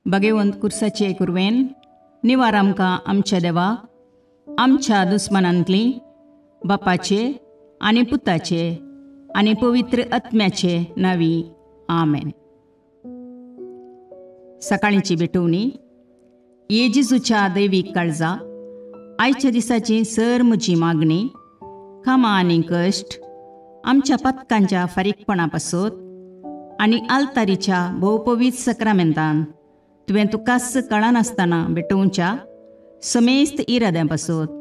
भगवंत कुर्साचे कुरवेन निवार आमकां आमच्या देवा आमच्या दुस्मनांतली बापाचे आनी पुताचे आनी पवित्र आत्म्याचे नावी आमेन. सकाळींची भेटवणी. ये जेजूच्या दैवीक काळजा, आयच्या दिसाची सर म्हजी मागणी, कामां आनी कश्ट आमच्या पातकांच्या फारीकपणा पासत आनी आल्तारीच्या भोवपवीत सक्रामेंतान तुवें तुकाच कळनासतना भेटोवच्या समेस्त इराद्यां पासत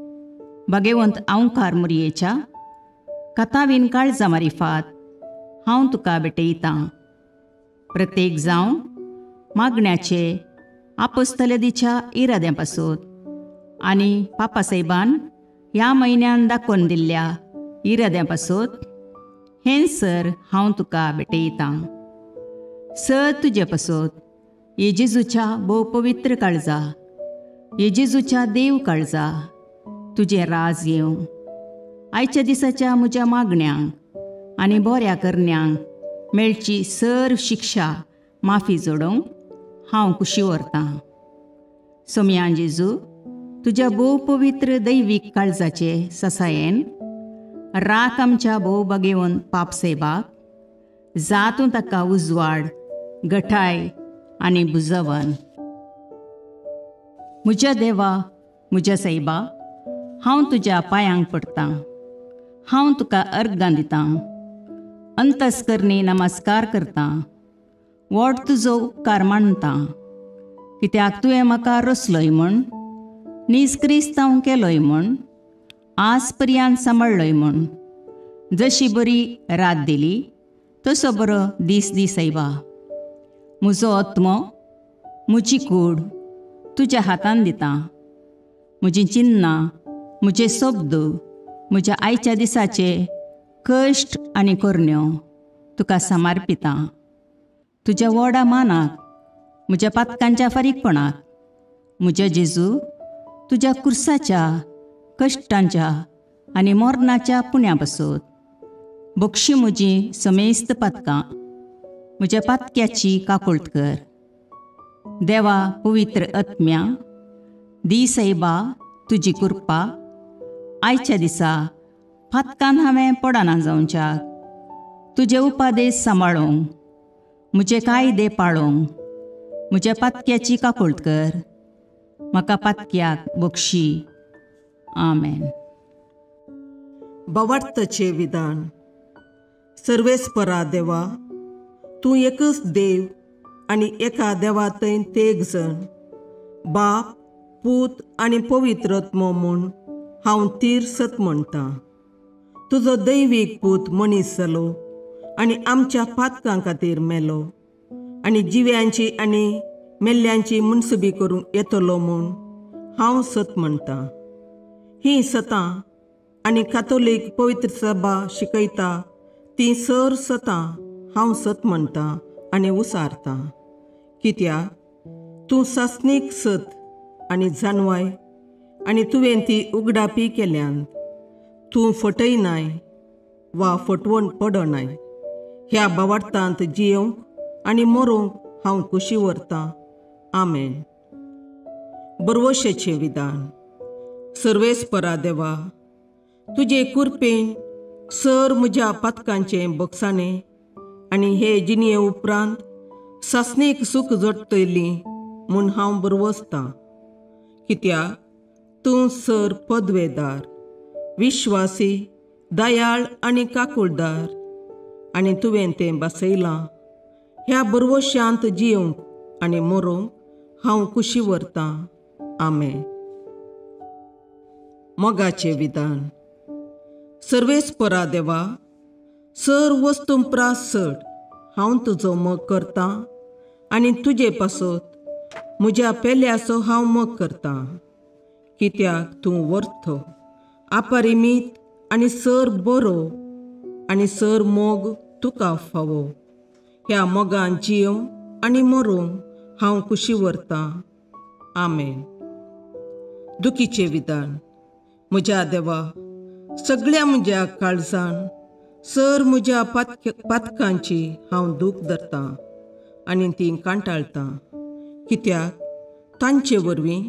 भगवंत आंवकार मुरयेच्या कथावीन काळजा मारिफात हांव तुका भेटयतां. प्रत्येक जावं मागण्याचे आपोस्तलदीच्या इराद्यां पासत आनी पापासाहेबान ह्या म्हयन्यान दाखोवन दिल्ल्या इराद्यां पासत हें सर हांव तुका भेटयतां. सर तुजे पासत ये जेजूच्या भोव पवित्र काळजा, ये जेजूच्या देव काळजा, तुजें राज येवं. आयच्या दिसाच्या म्हज्या मागण्यांक आनी बऱ्या करण्यांक मेळची सर शिक्षा माफी जोडोवंक हांव कुशी व्हरतां. सोमयान जेजू तुज्या भोव पवित्र दैवीक काळजाचे ससायेन राख आमच्या भोव बागेवन पाप सेबाक जातूं ताका उजवाड गठाय आनी बुजवन. म्हज्या देवा, म्हज्या सायबा, हांव तुज्या पांयांक पडटां, हांव तुका अर्गां दितां, अंतस्करणी नमस्कार करतां, व्हड तुजो उपकार मानतां, कित्याक तुवें म्हाका रचलोय म्हूण, नीज क्रिस्तांव केलोय म्हूण, आज पर्यंत सांबाळ्ळोय म्हूण. जशी बरी रात दिली तसो बरो दीस दी सायबा. म्हजो आत्मो, म्हजी कूड तुज्या हातान दितां. म्हजीं चिन्नां, म्हजे शब्द, म्हज्या आयच्या दिसाचे कश्ट आनी करण्यो तुका समर्पितां. तुज्या व्हडा मानाक, म्हज्या पातकांच्या फारीकपणाक, म्हज्या जेजू तुज्या कुर्साच्या कश्टांच्या आनी मरणाच्या पुण्या पासत बक्षी म्हजी समेस्त पातकां, म्हज्या पातक्याची काकुळट कर. देवा पवित्र आत्म्या, दी सायबा तुजी कृपा आयच्या दिसा पातकान हांवें पडना जावच्याक, तुजे उपादेश सांबाळूंक, म्हजे कायदे पाळूंक म्हज्या पातक्याची काकुळट कर. म्हाका पातक्याक बक्षी. आमेन. भावार्थाचें विधान. सर्वेस्परा देवा, तूं एकच देव आनी एका देवा थंय तेग जण, बाप, पूत आनी पवित्र आत्मो म्हूण हांव तीर सत म्हणटां. तुजो दैवीक पूत मनीस जालो आनी आमच्या पातकां खातीर मेलो आनी जिव्यांची आनी मेल्ल्यांची मुनसुबी करूंक येतलो म्हूण हांव सत म्हणटां. हीं सतां आनी कातोलीक पवित्र सभा शिकयता तीं सर सतां हांव सत म्हणटां आनी उसारतां. कित्याक तूं सासणीक सत आनी जानवाय आनी तुवें ती उगडापी केल्यान. तूं फटयनाय वा फटवण पडनाय. ह्या भावार्थांत जियोवंक आनी मरोंक हांव कुशी व्हरतां. आमेन. बरवशेचें विधान. सर्वेस्परा देवा, तुजे कुरपेन सर म्हज्या पातकांचें बक्षाणें आनी हे जिणये उपरांत सासणीक सूख जोडटली म्हूण हांव बरवसतां. कित्याक तूं सर पदवेदार, विश्वासी, दयाळ आनी काकुळदार आनी तुवें तें बसयलां. ह्या बरवशांत जियोवंक आनी मरोंक हांव कुशी व्हरतां. आमेन. मोगाचें विधान. सर्वेस्परा देवा, सर वस्तूं प्रास चड हांव तुजो मोग करतां आनी तुजे पासत म्हज्या पेल्याचो हांव मोग करतां. कित्याक तूं वर्थ अपरिमीत आनी सर बरो आनी सर मोग तुका फावो. ह्या मोगान जियोंक आनी मरोंक हांव खुशी व्हरतां. आमेन. दुखीचें विधान. म्हज्या देवा, सगळ्या म्हज्या काळजान सर म्हज्या पातकांची हांव दूख धरतां आनी ती कांटाळटां, कित्याक तांचे वरवीं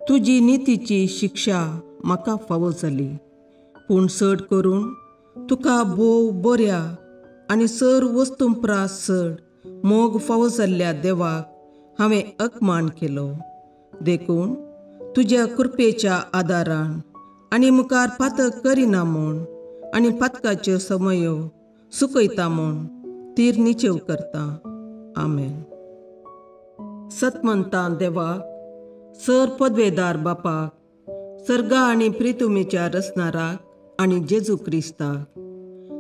तुजी नितीची शिक्षा म्हाका फावो जाली. पूण चड करून तुका भोव बऱ्या आनी सर वस्तूं प्रास चड मोग फावो जाल्ल्या देवाक हांवें अपमान केलो. देखून तुज्या कृपेच्या आदारान आनी मुखार पातक करिना म्हूण आनी पातकाच्यो समयो सुकयता म्हूण तीर निचेव करता. आमेन. सतमंतां देवाक, सर पदवेदार बापाक, सर्गा आनी प्रितुमीच्या रचणाराक आनी जेजू क्रिस्ताक,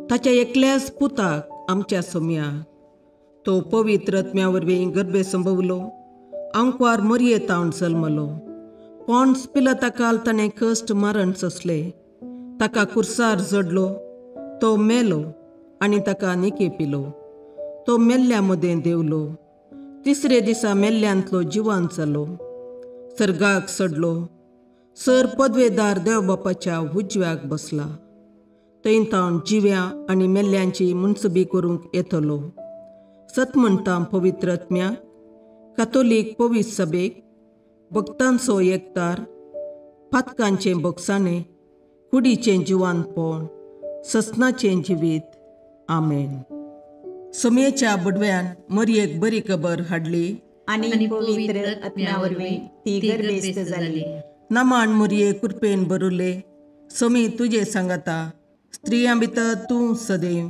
ताच्या एकल्याच पुताक आमच्या सोम्याक, तो पवित्र आत्म्या वरवीं गर्भे संभवलो, आंकवार मरये तावन जल्मलो, पॉन्स पिलाता ताणें कश्ट मरण सोंसले, ताका कुर्सार जडलो, तो मेलो आनी ताका निके पिलो, तो मेल्ल्या मदें देंवलो, तिसरे दिसा मेल्ल्यांतलो जिवान जालो, सर्गाक चडलो, सर पदवेदार देव बापाच्या उजव्याक बसला, थंय तावन जिव्या आनी मेल्ल्यांची मुनसबी करूंक येतलो. सत म्हणटा पवित्र आत्म्याक, कातोलीक पवित्र सभेक, भक्तांचो एकतार, पातकांचें भोगसाणें, कुडीचें जिवानपण, ससनाचें जिवीत. आमेन. सोमयेच्या बुडव्यान मरयेक बरी खबर हाडली आनी पवित्र आत्म्या वरवीं ती गर्भेस्त जाली. नमान मरये कृपेन भरुले, सोमी तुजे सांगाता, स्त्रियां भितर तूं सदैव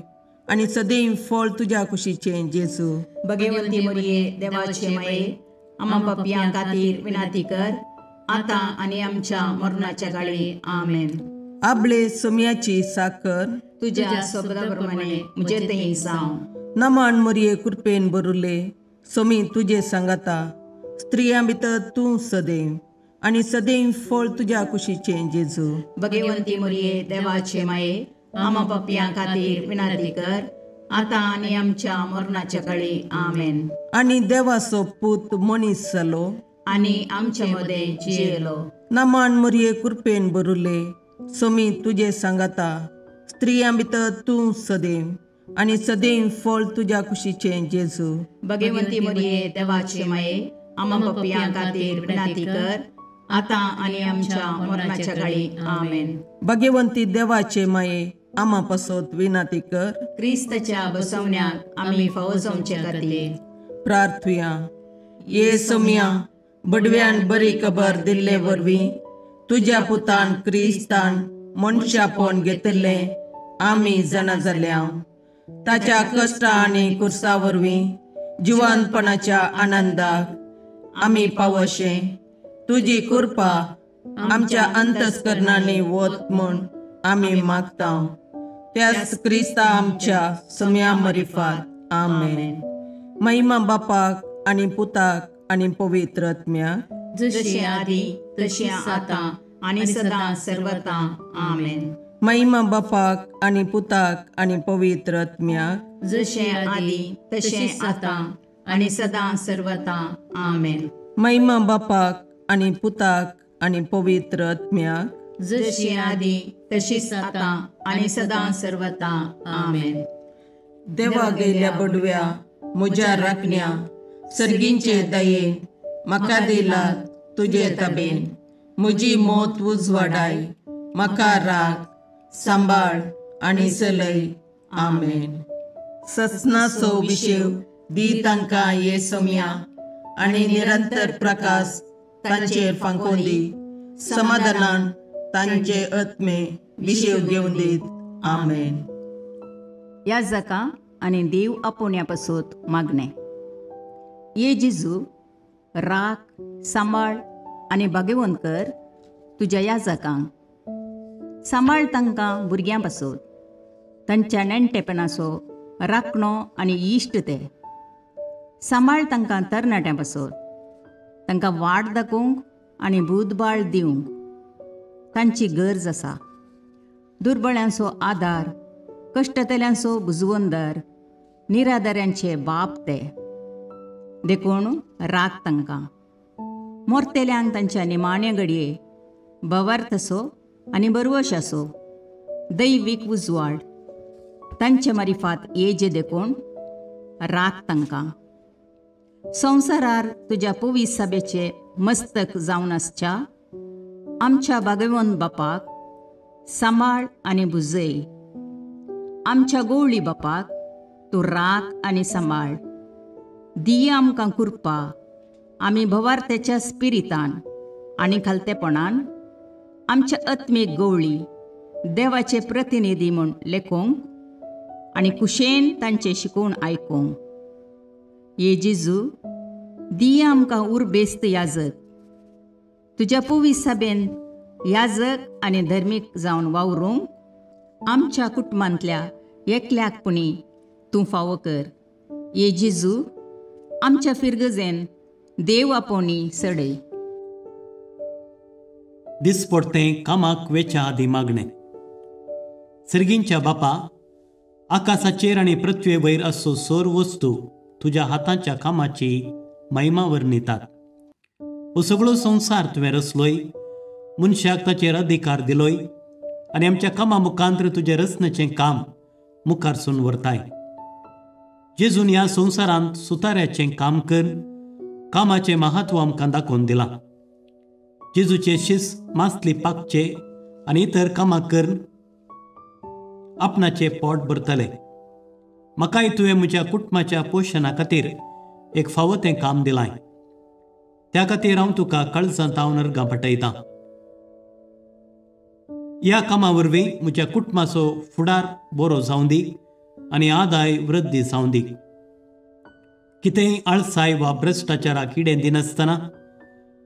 आनी सदैव फळ तुज्या कुशीचें जेजू. भगवंती मरये देवाचे माये, आमा पापयां खातीर विनंती कर, आतां आनी आमच्या मरणाच्या काळी. आमेन. आबले सोमयाची साकर तुज्या शब्दा प्रमाणे म्हजे थंय जावं. नमान मरये कृपेन भरुले, सोमी तुजे सांगाता, स्त्रियां भितर तूं सदैव आनी सदैव फळ तुज्या कुशीचें जेजू. भगवंती मरये देवाचे माये, आमा पापयां खातीर विनंती कर, आतां आनी आमच्या मरणाच्या काळी. आमेन. आनी देवाचो पूत मनीस जालो आनी आमच्या मदें जियेलो. नमान मरये कृपेन भरुले, सोमी तुजे सांगाता, स्त्रियां भितर तूं सदैव आनी सदैव फळ तुज्या कुशीचें जेजू. भगवंती मरये देवाचे माये, आमा पापयां खातीर विनंती कर, आतां आनी आमच्या मरणाच्या काळी. आमेन. भगवंती देवाचे माये, आमा पासत विनंती कर, क्रिस्ताच्या बसवण्याक आमी फावो जावचे खातीर. प्रार्थुया. ये सोमया, बडव्यान बरी खबर दिल्ले वरवीं तुज्या पुतान क्रिस्तान मनशापण घेतिल्लें आमी जाणा जाल्या. ताच्या कश्टा आनी कुर्सा वरवीं जिवनपणाच्या आनंदाक आमी पावशें तुजी कृपा आमच्या अंतस्करणांनी वत म्हूण आमी मागता. त्याच क्रिस्ता आमच्या सोम्या मरिफात. आमेन. महिमा बापाक आनी पुताक आनी पवित्र आत्म्याक, जशी आदी तशी आतां आनी सदां सर्वता. आमेन. महिमा बापाक आनी पुताक आनी पवित्र आत्म्याक, जशें आदी तशें आतां आनी सदां सर्वता. आमेन. महिमा बापाक आनी पुताक आनी पवित्र आत्म्याक, जशी आदी तशीच आतां आनी सदां सर्वता. आमेन. देवा गेल्या बडव्या म्हज्या राखण्या, सर्गींचे दयेन म्हाका दिला तुजे तबेन, म्हजी मौत उजवाडाय, म्हाका राख सांबाळ आनी चलय. आमेन. ससनाचो विशेव दी तांकां ये सोम्या आनी निरंतर प्रकाश तांचेर फांकोवन दी, समाधानान तांचे आत्मे विशेव घेवन दीत. आमेन. ह्या जाका आनी देव आपोवण्या पासत मागणें. ये जेजू, राख सांबाळ आनी भाग्यवंत कर तुज्या याजकांक, सांबाळ तांकां भुरग्यां पासत, तांच्या नेणटेपणाचो राखणो आनी इश्ट ते. सांबाळ तांकां तरणाट्यां पासत, तांकां वाट दाखोवंक आनी बुदबाळ दिवंक तांची गरज आसा. दुर्बळ्यांचो आदार, कश्टतल्यांचो बुजवंदर, निराधाऱ्यांचे बाप ते. देखून राग तांकां मोरतेल्यांक तांच्या निमाण्या घडये भवार्थ आसो आनी बरवश आसो दैवीक उजवाड तांचे मारिफात येजे देखून राग तांकां. संवसारार तुज्या पवित्र सभेचे मस्तक जावन आसच्या आमच्या भागवंत बापाक सांबाळ आनी बुजय. आमच्या गोवळी बापाक तूं राख आनी सांबाळ. दिया आमकां कृपा आमी भवार्थ्याच्या स्पिरितान आनी खालतेपणान आमच्या आत्मीक गवळी देवाचे प्रतिनिधी म्हूण लेखूंक आनी कुशेन तांचें शिकोवन आयकूंक. ये जेजू, दिया आमकां उर्बेस्त याजक, तुज्या पवित्र सभेन याजक आनी धर्मीक जावन वावरूंक आमच्या कुटुंबांतल्या एकल्याक पुणी तूं फावो कर. ये जेजू, आमच्या फिरगजेन देव आपोवणी सडय. दिसपडतें कामाक वेच्या आदी मागणें. सर्गींच्या बापा, आकाशाचेर आनी पृथ्वे वयर असो सोर वस्तू तुज्या हाताच्या कामाची महिमा वर्णितात. हो सगळो संवसार तुवें रचलोय, मनशाक ताचेर अधिकार दिलोय आनी आमच्या कामा मुखांतर तुजें रचनेचें काम मुखारसून व्हरताय. जेजून ह्या संवसारांत सुताऱ्याचें काम कर कामाचें महत्व आमकां दाखोवन दिलां. जेजूचे शिस मासली पाकचे आनी इतर कामां करून आपणाचें पोट भरतले. म्हाकाय तुवें म्हज्या कुटुंबाच्या पोशणा खातीर एक फावो तें काम दिलां, त्या खातीर हांव तुका काळजांत हांव अर्गां पाठयतां. ह्या कामा वरवीं म्हज्या कुटुंबाचो फुडार बरो जावं दी आनी आदाय वृद्धी जावं दी. कितेंय आळसाय वा भ्रश्टाचाराक किडें दिनासतना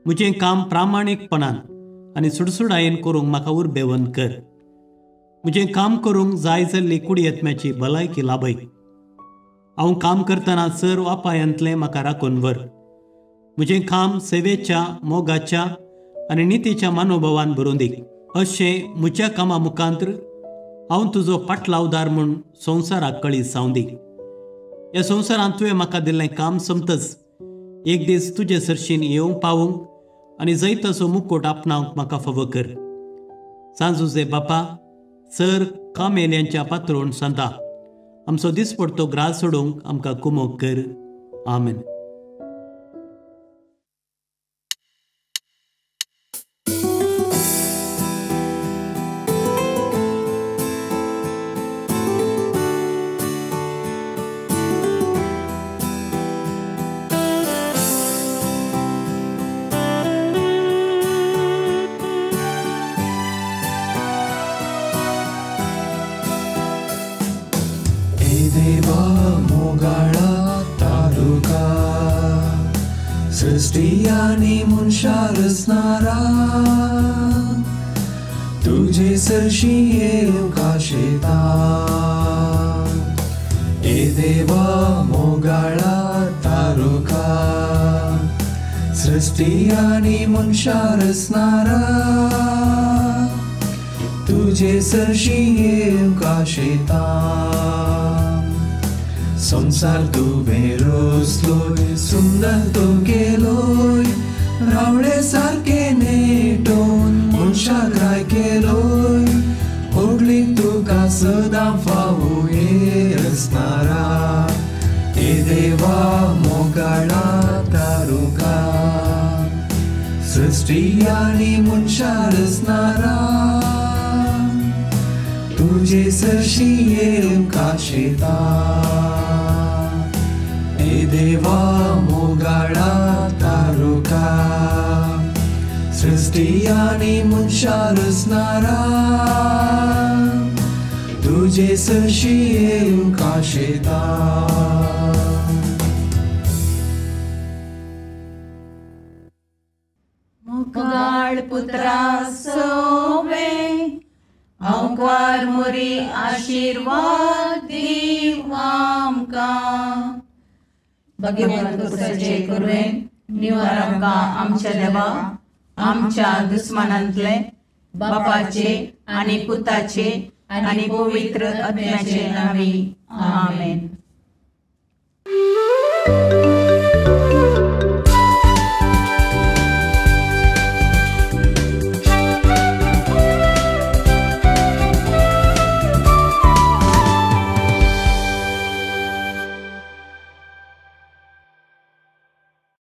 म्हजें काम प्रामाणीकपणान आनी सुडसुडायेन करूंक म्हाका उर्बेवंत कर. म्हजें काम करूंक जाय जाल्ली कुडयेत्म्याची भलायकी लाभय. हांव काम करतना सर अपायांतलें म्हाका राखून व्हर. म्हजें काम सेवेच्या, मोगाच्या आनी नितीच्या मनोभावान भरून दी. अशें म्हज्या कामा मुखांतर हांव तुजो पाटलावदार म्हूण संवसाराक कळीत जावं दी. ह्या संवसारांत तुवें म्हाका दिल्लें काम सोंपतच एक दीस तुजे सरशीन येवंक पावूंक आनी जैताचो मुकोट आपणावंक म्हाका फावो कर. सांजुजे बापा, सर कामेल्यांच्या पात्रोण सांता, आमचो दिसपडतो ग्रास सोडूंक आमकां कुमोक कर. आमेन. तुझे सरशी येवंक आशेता, ए देवा मोगाळा तारुका, सृष्टी आनी मनशां रचणारा, तुझे सरशी येवंक आशेता. संवसार तुवें रचलोय, सुंदर तूं केलोय, रावळे सारके नेटोवन मनशाक राय केलोय, होगली तुका सदां फावो हे रचणारा, हे देवा मोगाळा तारुका, सृष्टी आनी मनशां रचणारा, तुझे सरशी येवंक आशेता, हे देवा मोगाळा तारुका, सृष्टी आनी मनशां रचणारा, तुझे सरशी येवंक आशेता. मोगाळ पुत्रा सोवे आंकवार मोरी आशीर्वाद दीव आमकां. भगवंत कुसाचे कुरवेन निवार आमकां आमच्या देवा, आमच्या दुस्मानांतले बापाचे आनी पुताचे आनी पवित्र आत्म्याचे नांवी आमेन.